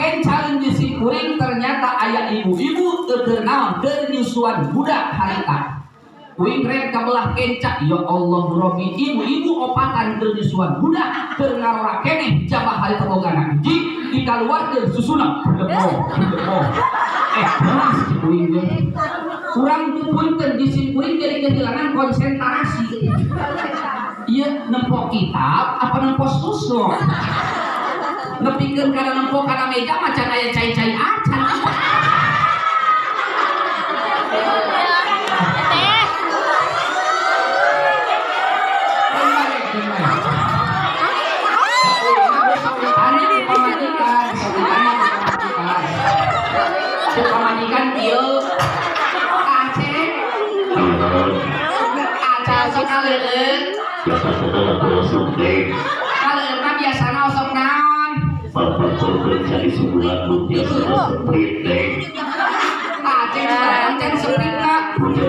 kenca di kuring, ternyata aya ibu-ibu keur naon, keur nyusuan budak harita. Kuring rek kabelah kenca, ya Allah Robbi, ibu-ibu opatan keur nyusuan budak, keur ngarora keneh jabah harita boga anak hiji, dikaluarkeun susuna berlemo berlemo. Eh, keras kuring ge. Kurang tuh, punten, di kuring jadi kehilangan konsentrasi. Iya, nempo kitab apa nempo susu? Nepikeun kana nempo kana meja macan aya cai-cai acan. Teh. Tanya ku pamajikan, sok ditanya ku pamajikan. Ku pamajikan kieu. Aceh. Aceh sok kaleuleut. Biasa saudara kosong deh. Kaleuleut mah biasana osok naon? Bapak korban cari sebulan biasa semprit deh. Aceh juga can sempitna.